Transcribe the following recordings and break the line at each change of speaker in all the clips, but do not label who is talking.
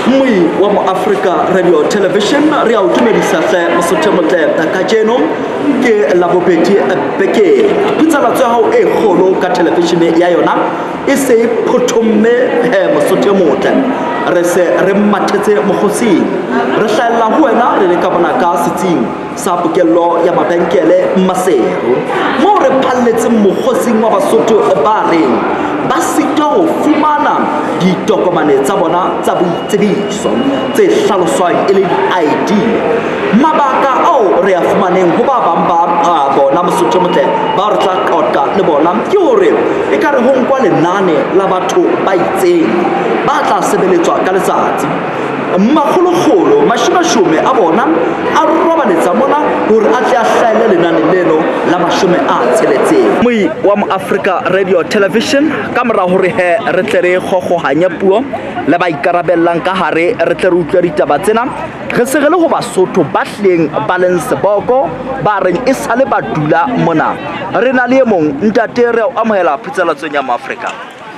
Moi wa Moafrika Radio Television re a o dumedisa hle mosotho motle kajeno ke Labobedi bekeng. Phutsalatso ya hao e kgolo ka televishene ya yona e se e phothomme he mosotho motle. Re se re mathetse mokgosing. Re hlahella ho wena re le ka bona ka setsing sa pokello ya mabenkele Maseru moo re phalletseng mokgosing wa Basotho ba reng ba sitwa ho fumana ditokomane tsa bona tsa boitsebiso tse hlaloswang e le di-ID. Mabaka ao re a fumaneng ho ba bang ba bona mosotho motle ba re tla qoqa le bona ke hore e ka re ho nkwa lenane la batho ba itseng ba tla sebeletswa ka letsatsi. Makgolokgolo, mashomeshome a bona a robaletsa mona hore a tle a hlahelle lenane leno la 60. Moi wa Moafrika Radio Television ka mora hore he re tle re kgokgohanye puo le ba ikarabellang ka hare re tle re utlwe ditaba tsena re se re le ho Basotho ba hlileng ba leng seboko ba reng e sale ba dula mona. Re na le e mong ntate, re a o amohela phutsalatsong ya Moafrika.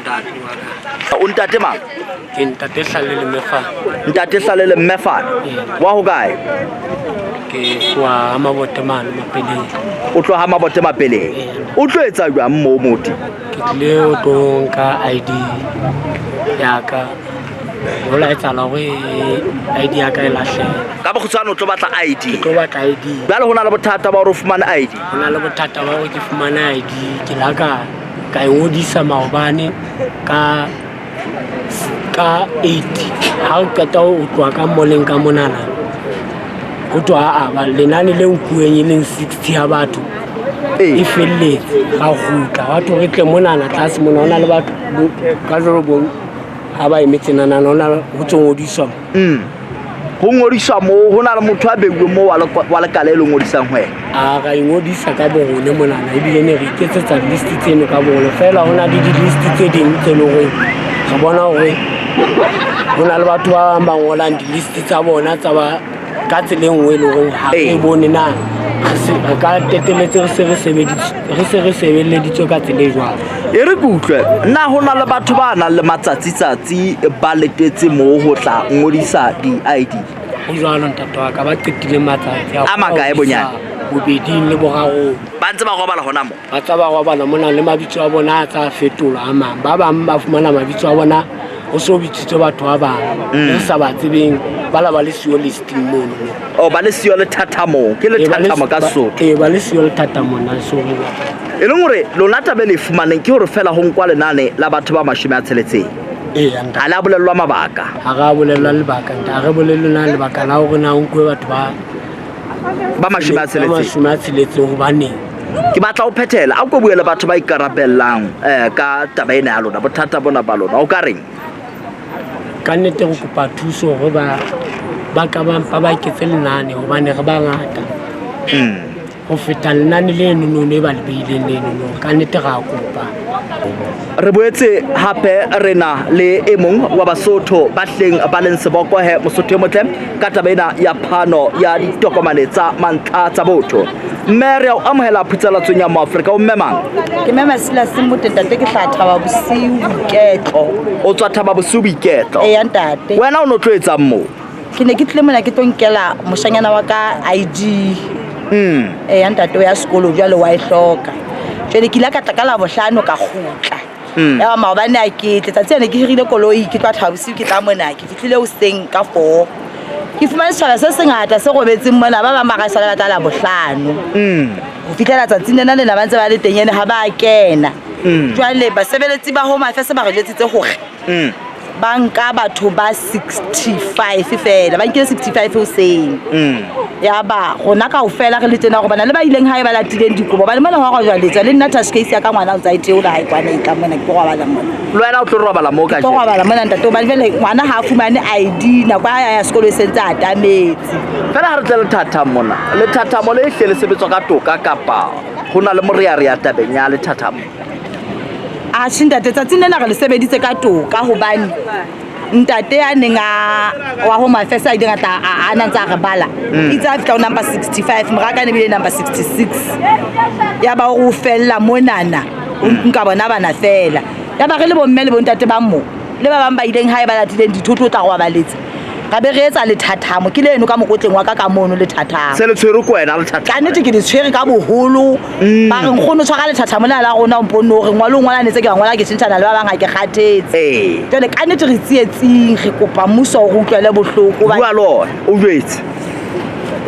Ntate wa ka.
O ntate mang?
Ke ntate Hlalele Mmefane.
Ntate Hlalele Mmefane. Wa ho kae?
Ke tloha Mabote mane Mapeleng.
O tloha Mabote Mapeleng. O tlo etsa jwang moo moti?
Ke tlile o tlo nka ID ya ka. Ho la etsahala hore ID ya ka e lahlehe.
Ka bokgutshwane o tlo batla ID.
Ke tlo batla ID.
Jwale ho na le bothata ba hore o fumane ID.
Ho na le bothata ba hore ke fumane ID. Ke la ka ka e ngodisa maobane ka ka 8 ha o qeta ho tloha ka moleng ka monana ho twa a ba lenane le nkuweng e leng 60 ya batho e felletse ra kgutla batho re tle monana tlase mona ho na le batho ka jalo bo ha ba eme tsenanana ho na ho tso ngodiswa.
Ho ngodiswa moo ho na le motho a beuweng moo wa lekala e le ngodisang ho yena.
A ra ingodisa ka borone monana ebile ne re iketsetsa list tseno ka borone fela ho na le di-list tse ding tse leng hore re bona hore ho na le batho ba bang ba ngolang di-list tsa bona tsa ba ka tsela e nngwe e leng hore ha re bone na re ka teteletse re se re sebeleditswe ka tsela e jwang.
E re ke utlwe na ho na le batho ba nang le matsatsi-tsatsi ba letetse moo ho tla ngodisa di-ID?
Ho jwalo ntate wa ka, ba qetile matsatsi
a makae bonyane?
Bobeding le borarong.
Ba ntse ba robala hona moo?
Ba tsa ba robala mona le mabitso a bona a tsa fetolwa a mang. Ba bang ba fumana mabitso a bona ho so bitsitswe batho ba bang re sa ba tsebeng, ba la ba le siyo listing mono.
Oh, ba le siyo lethathamong, ke lethathamo ka Sesotho.
Ee, ba le siyo lethathamong la Sesotho.
E leng hore lona taba e le fumaneng ke hore fela ho nkwa lenane la batho ba 60.
Ee, ntate.
Ha le a bolellwa mabaka.
Ha re a bolellwa lebaka, ntate. Ha re bolellwe na lebaka la hore na ho nkuwe batho ba
ba 60.
Ba 60 hobaneng?
Ke batla ho phethela, a ko bue le batho ba ikarabellang ka taba ena ya lona, bothata bona ba lona. O ka reng?
Ka nnete re kopa thuso hore ba ba ka ba mpa ba eketse lenane hobane re bangata. Ho feta lenane le nono e ba le beileng le nono, ka nnete ra kopa.
Re boetse hape re na le e mong wa Basotho ba hleng ba leng seboko he mosotho e motle ka taba ena ya phano ya ditokomane tsa mantlha tsa botho. Mme re a o amohela phutsalatsong ya Moafrika. O mme mang?
Ke mme Masila Semote ntate, ke hlaha Thaba Bosiu Boiketlo.
O tswa Thaba Bosiu Boiketlo?
Eya ntate.
Wena o no tlo etsang moo?
Ke ne ke tlile mona ke tlo nkela moshanyana wa ka ID. Eya ntate, o ya sekolo jwale wa e hloka. Jwale ke ile ka tla ka Labohlano ka kgutla. Ya ba maobane a ke tle tsatsi lane ke hirile koloi ke tloha Thaba Bosiu ke tla mona, ke fihlile hoseng ka 4. Ke fumane setjhaba se sengata se robetseng mona, ba bang ba ra sala ba tla Labohlano. Ho fihlela tsatsing lena lena ba ntse ba le teng ene ha ba kena. Jwale basebeletsi ba Home Affairs ba re jwetsitse hore ba nka batho ba 65 fela, ba nkile 65 hoseng. Ya ba rona kaofela re le tjena hore bana le ba ileng hae ba latileng dikobo, hobane mona hwa rojaletswa le nna touch case ya ka ngwana o ntse a e theola hae kwana e tla mona ke tlo robala mona.
Le wena o tlo robala moo
Ke tlo robala mona ntate, hobane jwale ngwana ha a fumane ID nako ya ya sekolo e sentse a atametse.
Fela ha re tle lethathamo mona, lethathamo le hle le sebetswa ka toka kapa ho na le morearea tabeng ya lethathamo?
Atjhe ntate, tsatsing lena re le sebeditse ka toka hobane ntate ya neng a wa Home Affairs a ileng a tla a na ntse a re bala itse a fihla ho number 65, mora ka ne bile number 66. Ya ba hore o fella monana o nka bona bana fela. Ya ba re le bomme le bontate ba mo le ba bang ba ileng hae ba latileng dithoto o tla robaletsa. Ra be re etsa lethathamo, ke leno ka mokotleng wa ka ka mono lethathamo.
Se le tshwere ko wena lethathamo?
Ka nnete ke le tshwere ka boholo. Ba re nkgono tshwara lethathamo lena la rona, o mponne hore ngwalo o ngwala netse ke ba ngwala ke tjhentjhana le ba bang, ha ke kgathetse. Jwale ka nnete re tsietsing, re kopa mmuso hore o utlwele bohloko.
Bua le ona, o jwetse.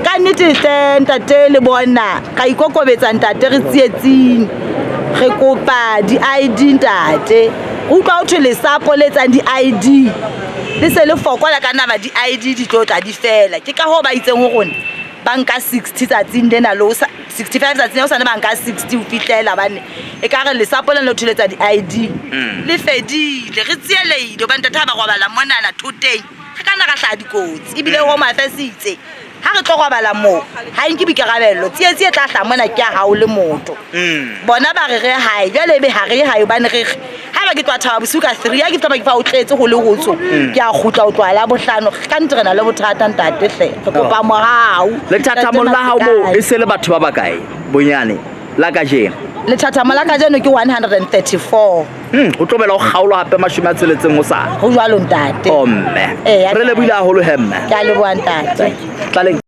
Ka nnete hle ntate le bona, ra ikokobetsa ntate, re tsietsing. Re kopa di-ID ntate. Re utlwa ho thwe lesapo le etsang di-ID le se le fokola ka nama, di-ID di tlo tla di fela. Ke ka hoo ba itseng ho rona ba nka 60 tsatsing lena le 65 tsatsing lena, hosane ba nka 60 ho fihlela, hobane e ka re lesapo lena le tholetsa di-ID le fedile. Re tsielehile hobane ntate ha ba robala monana thoteng, re ka nna ra hlaha dikotsi. Ebile Home Affairs itse ha re tlo robala moo ha e nke boikarabello, tsietsi e tla hlaha mona ke ya hao le motho. Bona ba re re hae, jwale ebe ha re ye hae, hobane re re haeba ke tloha Thaba Bosiu ka 3 ha ke fihla ke fa o tletse ho le hotsho, ke a kgutla ho tloha la bohlano. Ka nnete re na le bothata ntate hle, re kopa morao.
Lethathamong la hao moo e se le batho ba bakae bonyane la kajeno?
Lethathamo la kajeno ke 134.
Ho tlo bela ho kgaolwa hape 60 hosane.
Ho jwalo ntate.
O mme.
Eya,
Re lebohile haholo he mme.
Ke a leboha ntate.
Tlaleng.